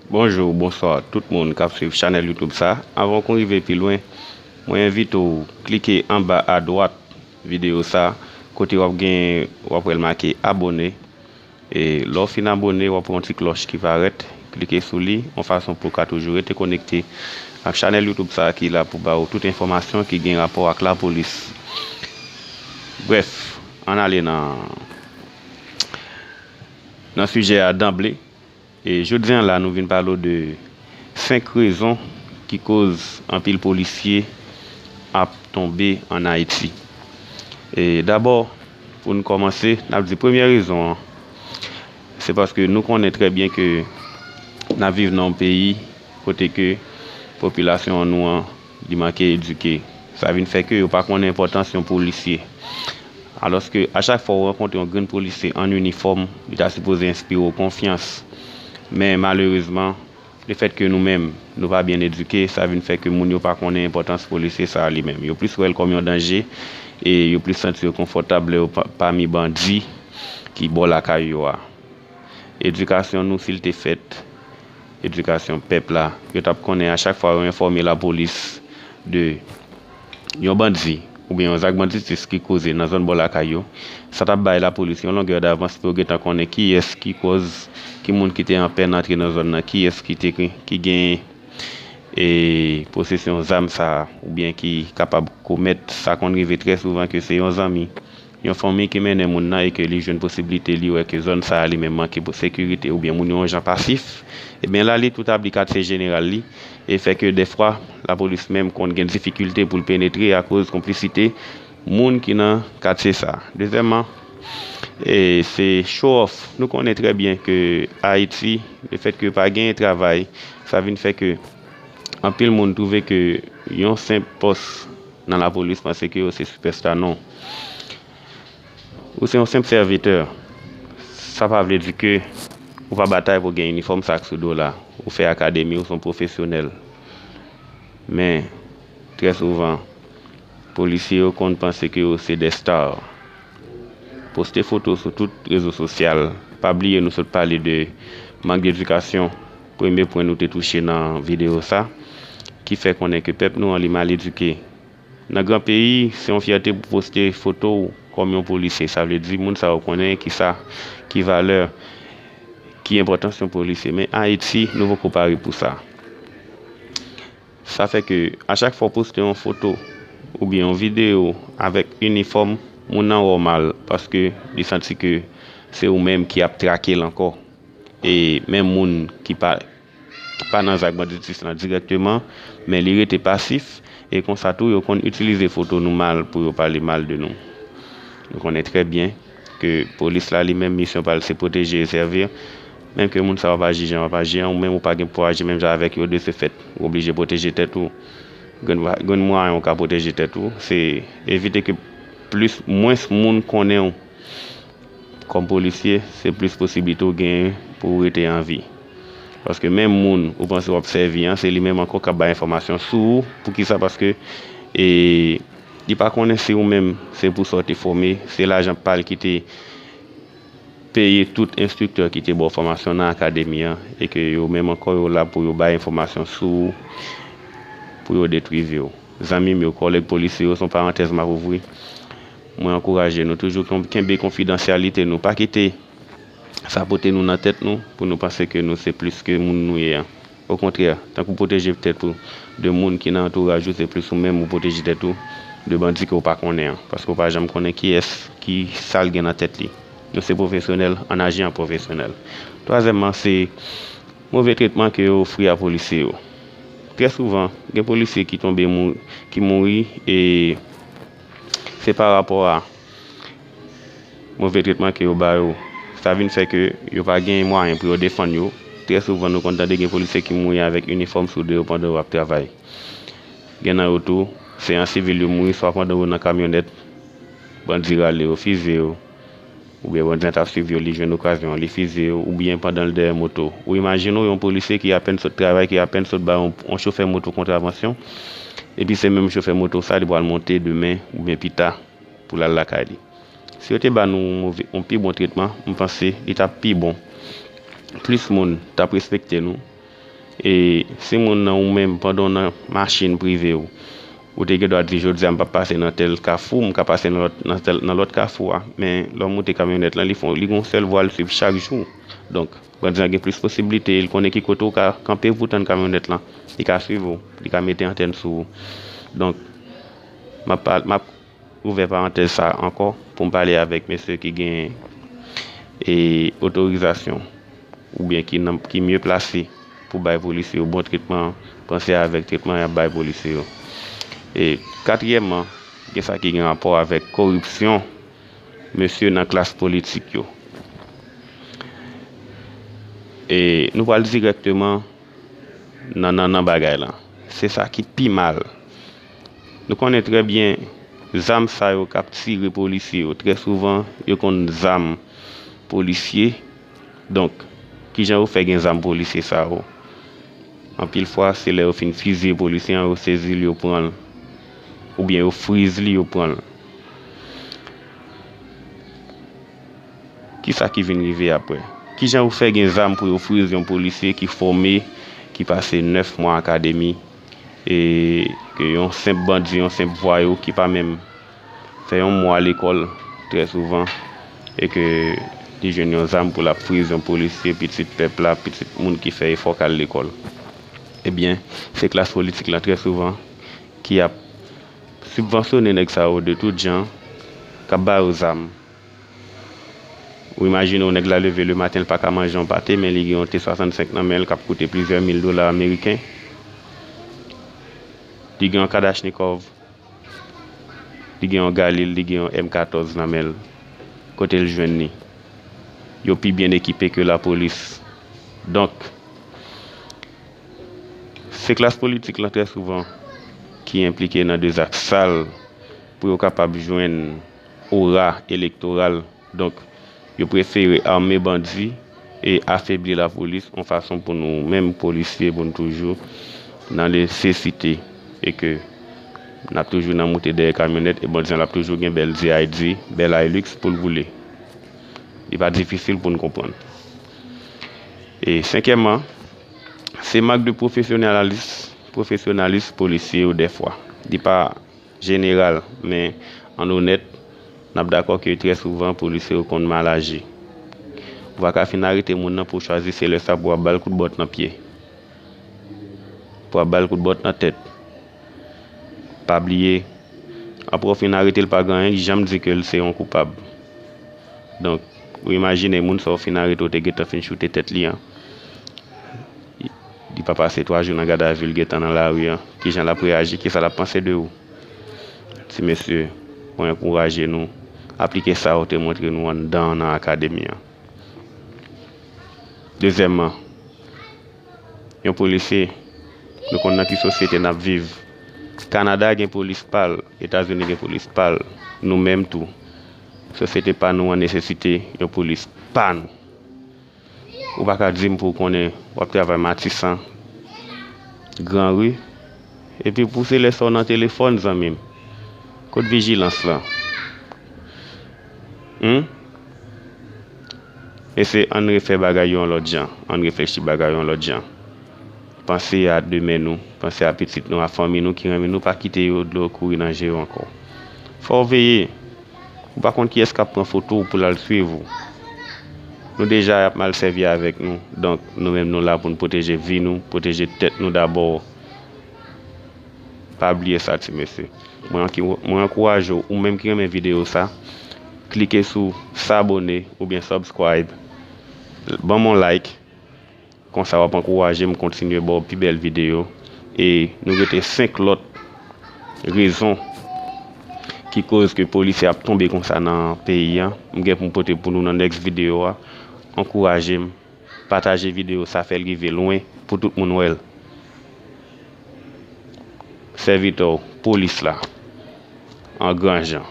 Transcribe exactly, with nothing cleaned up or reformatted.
Bonjou, bonswa tout moun k ap swiv chanèl YouTube sa. Anvan w konn rive pi lwen, mwen envite w klike anba adwat videyo sa, kote w ap gen, w ap wè l make abòne. E lè w fin abòne, w ap wè yon ti klòch ki parèt. Klike sou li, yon fason pou w ka toujou rete konekte ak chanèl YouTube sa ki la pou ba w tout enfòmasyon ki gen rapò ak lapolis. Brèf, ann ale nan, nan sijè a danble. E jodi an la, nou vin pale w de senk rezon ki koz anpil polisye ap tonbe ann Ayiti. E dabò, pou n kòmanse, n ap di premyè rezon an, se paske nou konnen trè byen ke n ap viv nan yon peyi kote ke popilasyon an nou an, li manke edike. Sa vin fè ke yo pa konnen enpòtans yon polisye. Alòske a chak fwa w rankontre yon grenn polisye an inifòm, li ta sipoze enspire w konfyans. Men malerezman, lefètke nou menm, nou pa byen edike, sa vin fè ke moun yo pa konnen enpòtans polisye sa a li menm. Yo plis wè l kòm yon danje e yo plis santi yo konfòtab lè yo pa- pami bandi ki bò lakay yo a. Edikasyon nou, si l te fèt, edikasyon pèp la, yo t ap konnen a chak fwa yo enfòme lapolis de yon bandi oubyen yon zak banditis ki koze nan zòn bò lakay yo, sa t ap bay lapolis yon longè davans pou yo gentan konnen kiyès ki koz, ki moun ki te an pèn antre nan zòn nan, kiyès ki te ki gen e posesyon zam sa a, oubyen ki kapab komèt, sa konn rive trè souvan ke se yon zanmi, yon fanmi ki mennen moun nan e ke li jwenn posiblite li wè ke zòn sa a li menm manke pou sekirite oubyen moun yo yon jan pasif, ebyen la li tou tabli katye jeneral li e fè ke dèfwa lapolis menm konn gen difikilte pou l penetre akoz konplisite moun ki nan katye sa a. Dezyèmman, e se show off. Nou konnen trè byen ke Ayiti, lefètke pa genyen travay, sa vin fè ke anpil moun twouve ke yon senp pòs nan lapolis panse ke yo se sipèsta. Non. Ou se yon senp sèvitè. Sa pa vle di ke ou pa batay pou gen inifòm sa k sou do w la. Ou fè akademi, ou se yon pwofesyonèl. Men, trè souvan, polisye yo konn panse ke yo se des stars. Poste foto sou tout rezo sosyal. Pa bliye nou sot pale de mank edikasyon, premye pwen nou te touche nan videyo sa, ki fè konnen ke pèp nou an li mal edike. Nan gran peyi, se yon fyète pou poste foto w kòm yon polisye. Sa vle di moun sa yo konnen kisa, ki valè, ki enpòtans yon polisye. Men Ayiti, nou poko pare pou sa. Sa fè ke a chak fwa w poste yon foto oubyen yon videyo avèk inifòm, moun nan wè w mal paske li santi ke se ou menm ki ap trake l ankò. E menm moun ki pa, ki pa nan zak banditis lan dirèkteman, men li rete pasif, e konsa tou yo konn itilize foto nou mal pou yo pale mal de nou. Nou konnen trè byen ke polis la li menm misyon pa l se pwoteje e sèvi. Menm ke moun sa yo pa aji jan yo ap aji an, ou menm ou pa gen pou aji menm jan avèk yo, de se fèt, ou oblije pwoteje tèt ou. Grenn, grenn mwayen ou ka pwoteje tèt ou, se evite ke plis, mwens moun konnen w kòm polisye, se plis posiblite w genyen pou w rete an vi. Paske menm moun ou panse w ap sèvi an, se li menm ankò k ap bay enfòmasyon sou ou. Poukisa? Paske e, li pa konnen si ou menm se pou sa w te fòme, se lajan pa l ki te peye tout enstriktè ki te ba w fòmasyon nan akademi an, e ke yo menm ankò yo la pou yo bay enfòmasyon sou ou, pou yo detwi vi w. Zanmi m yo, kòlèg polisye yo, se yon parantèz m ap ouvri. Mwen ankouraje nou toujou kon- kenbe konfidansyalite nou. Pa kite sa pote nou nan tèt nou pou nou panse ke nou se plis ke moun nou ye an. Okontrè, tankou pwoteje tèt ou de moun ki nan antouraj ou, se plis ou menm ou pwoteje tèt ou de bandi ke w pa konnen an. Paske w pa janm konnen kiyès, ki sa l gen nan tèt li. Nou se pwofesyonèl, ann aji an pwofesyonèl. Twazyèmman, se move tretman ke yo ofri a polisye yo. Trè souvan, gen polisye ki tonbe mou- ki mouri e se pa rapò a move tretman ke yo ba yo. Sa vin fè ke yo pa gen mwayen pou yo defann yo. Trè souvan, nou konn tande gen polisye ki mouri avèk inifòm sou do yo pandan yo ap travay. Gen nan yo tou, se an sivil yo mouri, swa pandan yo nan kamyonèt, bandi rale yo, fize yo, oubyen bandi an t ap swiv yo, li jwenn okazyon an, li fize yo, oubyen pandan l dèyè moto. Ou imajine w yon polisye ki apèn sot travay, ki apèn sot bay yon, yon chofè moto kontravansyon, epi se menm chofè moto sa li pral monte demen oubyen pita pou l al lakay li. Si yo te ba nou yon move, yon pi bon tretman, m panse li t ap pi bon. Plis moun t ap respekte nou, E si moun nan ou menm, pandan w nan machin prive w, ou te gen dwa di, "Jodi a, m p ap pase nan tèl kafou, m ka pase nan lòt, nan tèl, nan lòt kafou a." Men, lè w moute kamyonèt lan, li fè, li gen yon sèl vwa l swiv chak jou. Donk, bandi an gen plis posiblite, li konnen ki kote w ka kanpe pou w tann kamyonèt lan. Li ka swiv ou, li ka mete antèn sou ou. Donk, m ap pa-, m ap ouvè parantèz sa a ankò pou m pale avèk mesye ki gen, e, otorizasyon oubyen ki nan, ki mye plase pou bay polisye yo bon tretman, panse avèk tretman y ap bay polisye yo. E katriyèmman, gen sa ki gen rapò avèk koripsyon mesye nan klas politik yo. E nou pral dirèkteman nan, nan, nan bagay lan. Se sa ki pi mal. Nou konnen trè byen, zam sa yo k ap tire polisye yo, trè souvan, yo konn zam polisye. Donk, kijan yo fè gen zam polisye sa yo? Anpil fwa, se lè yo fin fizye polisye an, yo sezi l, yo pran l. Oubyen yo friz li, yo pran l. Kisa ki vin rive apre? Kijan yo fè gen zam pou yo friz yon polisye ki fòme, ki pase nèf mwa akademi, e ke yon senp bandi, yon senp vwayou ki pa menm fè yon mwa lekòl, trè souvan, e ke li jwenn yon zam pou l ap friz yon polisye, pitit pèp la, pitit moun ki fè efò k al lekòl? Ebyen, se klas politik lan trè souvan ki ap sibvansyone nèg sa yo de tout jan, k ap ba yo zam. Ou imajine w, nèg la leve lematen, l pa ka manje yon pate, men li gen yon T swasannsenk nan men l k ap koute plizyè mil dola ameriken. Li gen yon Kalachnikov, li gen yon Galil, li gen yon M katòz nan men l. Kote l jwenn li? Yo pi byen ekipe ke lapolis. Donk, se klas politik lan trè souvan ki enplike nan de zak sal pou yo kapab jwenn ora elektoral. Donk, yo prefere ame bandi e afebli lapolis yon fason pou nou menm polisye, pou nou toujou nan nesesite e ke n ap toujou nan moute dèyè kamyonèt e bandi an l ap toujou gen bèl D I D, bèl Hilux pou l woule. Li pa difisil pou n konprann. E senkyèmman, se mank de pwofesyonalis, pwofesyonalis polisye yo dèfwa. Li pa jeneral, men an onèt, n ap dakò ke trè souvan polisye yo konn mal aji. Ou pa ka fin arete moun nan pou w chwazi se lè sa pou w ap ba l kout bòt nan pye, pou w ap ba l kout bòt nan tèt. Pa bliye, apre w fin arete l pa gen anyen ki janm di ke l se yon koupab. Donk, ou imajine moun sa w fin arete w te gentan fin choute tèt li an. Li pa pase twa jou nan gadavi, l gentan nan lari an. Kijan l ap reyaji? Kisa l ap panse de ou? Ti mesye, mwen ankouraje nou aplike sa yo te montre nou anndan an nan akademi an. Dezyèmman, yon polisye, nou konn nan ki sosyete n ap viv. Kanada gen polis pa l, Etazini gen polis pa l, nou menm tou. Sosyete pa nou an nesesite yon polis pa nou. Ou pa ka di m pou w konnen w ap travay Matisan, Granri, epi pou se lè sa w nan telefòn, zanmi m. Kot vijilans lan? Humm? Mesye, ann refè bagay yo yon lòt jan. Ann reflechi bagay yo yon lòt jan. Panse a demen nou, panse a pitit nou, a fanmi nou ki renmen nou, pa kite yo dlo kouri nan je yo ankò. Fò w veye. Ou pa konn kiyès k ap pran foto w pou l al swiv ou. Nou deja y ap mal sèvi avèk nou, donk nou menm nou la pou n pwoteje vi nou, pwoteje tèt nou dabò. Pa bliye sa, ti mesye. Mwen anki-, mwen ankouraje w, ou menm ki renmen videyo sa, klike sou sabone oubyen subscribe. Ban m yon like. Konsa w ap ankouraje m kontinye ba w pi bèl videyo. E nou rete senk lòt rezon ki koz ke polisye ap tonbe konsa nan peyi a. M gen pou m pote pou nou nan next videyo a. Ankouraje m. Pataje videyo sa, fè l rive lwen pou tout moun wè l. Sèvitè w, polis la, an gran jan.